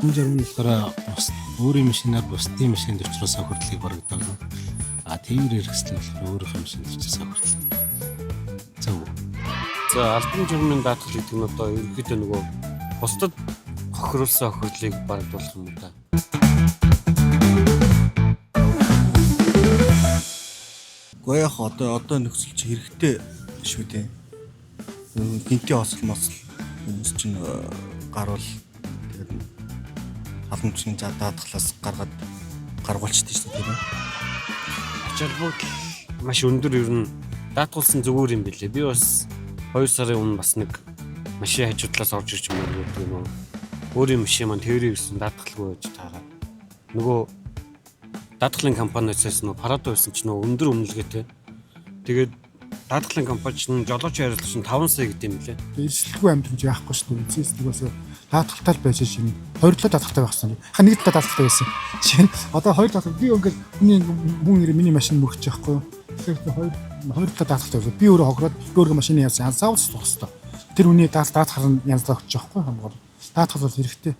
Алдан журам нь болохоор бус өөрийн машинаар бусдын машинд учруулсан хөрдлийг барагдуулна. А тээвэр хэрэгсэл нь болохоор өөрийнхөө машинд учруулсан хөрдөл. Зөв үү? За, алдан журмын даатгал гэдэг нь одоо ерөнхийдөө нөгөө бусдад хохируулсан хохирлыг барагдуулах юм да. Гэхдээ яг одоо нөхцөл чи хэрэгтэй шүү дээ. Гинти осол мосол хүмүүс чинь гарвал тэгээд халамжийн даатгалаас гаргаад гаргуулчихдээ шүү дээ, тийм ээ. Ач холбогдол маш өндөр, ер нь даатгуулсан зүгээр юм билээ. Би бас 2 сарын өмнө бас нэг машин хажуудлаас орж ирж юм гэдэг юм уу. Өөрийн машин маань тэрээр ирсэн даатгалгүй байж таараа. Нөгөө даатгалын компаниас нөгөө Парадо байсан чинь нөгөө өндөр өмнөлгээтэй. Тэгээд даатгалын компани чинь жолооч харилцагч чинь 5 сая гэдэг юм билээ. Эрсдэлгүй амьдрамж яахгүй шүү дээ. Эцэс нэгээс даатгалтай л байж шин. Хоёр талаа даатгалтай байх хэрэгтэй. Ха нэг талаа даатгалтай байсан. Жишээ нь одоо хоёр даатгал би ингээд хүний мөн нэр миний машин мөрөж яахгүй юу. Тэгэхээр хоёр талаа даатгалтай байсан. Би өөрөө хохироод би өөрөө машины янз янзаа ууцлах хэрэгтэй. Тэр хүний даатгал нь янзлаа өгч яахгүй хамгаал. Даатгал бол хэрэгтэй.